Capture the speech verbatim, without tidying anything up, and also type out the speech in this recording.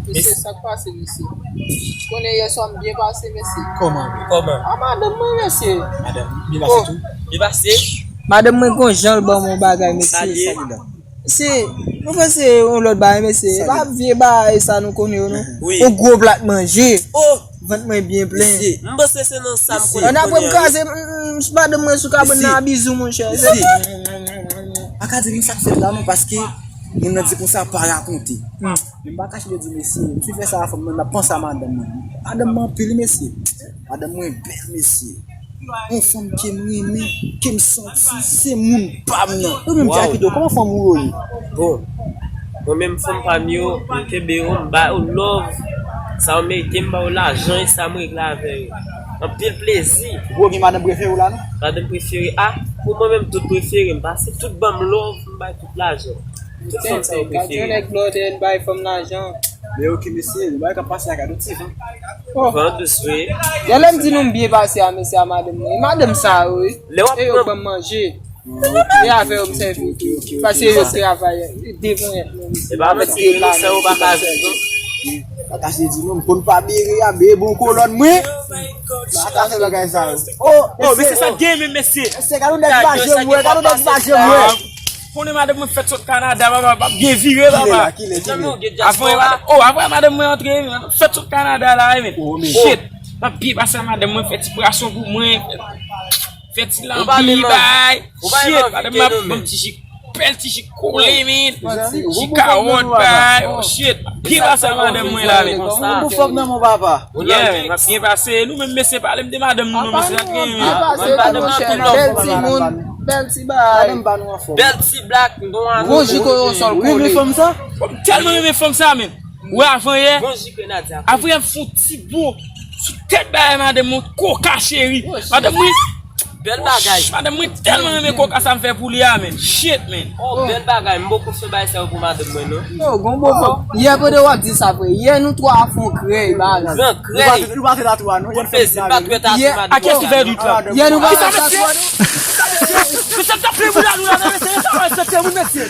Mesye, sa k pase, mesye? Konnen yè swa m byen pase, mesye. Kòman? Kòman? A, madanm mwen, mesye. Madanm, byen pase tou? Byen pase. Madanm mwen gon jan l ban m yon bagay, mesye. Sa li ye? Mesye, nou panse yon lòt bagay, mesye. E pa vye bagay sa nou konnen yo, non. Wi. Yon gwo plat manje. Oh! Vant mwen byen plen. Mesye, m panse se nan sa m konnen. Ann apre m kraze, m, m, madanm mwen sou kabann nan a bizou, monchè. Mesye. Pa ka di m sa k fèt la, non, paske moun nan di konsa pa rakonte. Men m pa kache de di, mesye, m fin fè sa a fanm nan, m ap panse a madanm mwen. Madanm mwen anpil, mesye. Madanm mwen bèl, mesye. Yon fanm ke m renmen, ke m santi se moun pa m nan. Ou menm, Jackito, kòman fanm ou yo ye? Bon, mwen menm fanm pa m yo, m kenbe yo, m ba yo love. Sa yo merite, m ba yo lajan, e sa m regle avè yo. Anpil plezi. Ou gen madanm prefere w la, non? Madanm prefere, a, pou mwen menm, tout prefere m, paske tout ban m love, m bay tout lajan. Tout fanm sa yo prefere. Gad yon nèg blòdè, l bay fanm lajan. Men ok, mesye, yon bagay k ap pase la, gad yon ti van. Oh. Van dous, wi. Gen lè m di nou m byen pase a mesye a madanm mwen. E madanm sa yo, wi. Lè w ap pran. E yo ban m manje. E avè yo m sèvi. Paske yo travay devan yèt mwen. E pa mèt se inosan yo pa ka viv, non. Pa kache di non, m konn pa bere a, bere bon kolòn mwen. Pa ka fè bagay sa yo. Oh, oh, mesye, sa gen menm, mesye. Mesye, gad yon nèg pa janm wè, gad yon nèg pa janm wè. Konnen madanm mwen fèt sot Kanada, papa, pap gen vire, papa. Kilè la, kilè, kilè? Avan, oh, avan madanm mwen antre, fèt sot Kanada la, men. Oh, men. Shit. M ap byen pase a madanm mwen, fè ti pwason pou mwen. Fè ti lanbi, bay. Shit, madanm mwen ap ban m ti ji, bèl ti ji kole, men. Ji kawòt, bay. Oh, shit. M ap byen pase a madanm mwen la, men. Ou bon fanm nan, mon papa. Yeah, men, m ap byen pase. Nou menm mesye, pale m de madanm nou, non, mesye, sa gen, men. Bèl timoun, bèl ti bagay. Bèl ti blak, bon, bon ji kole, yon sòl kole. Ou renmen fanm sa? M tèlman renmen fanm sa, men. Ou wè avan yè? Bon ji grenadya. Avan yè m fè yon ti bon sou tèt bagay madanm mwen, koka cheri. Madanm mwen. Bèl bagay. Madanm mwen tèlman renmen koka sa m fè pou li a, men. Shit, men. Oh, bèl bagay. M poko fè bagay sa yo pou madanm mwen, non. Yo, gon boko. Yè, pandan w ap di sa, frè. Yè, nou twa fè yon krèy, baz. Gran krèy. Nou pa fè tatouaj, non. Bon plezi, m pa twè tatouaj madanm mwen. A kiyès ki fè rit la? Yè, nou pa fè tatouaj, non. Kisa mesye? Kisa t ap fè moun la, nou la, mesye? Sa wè, se moun, mesye.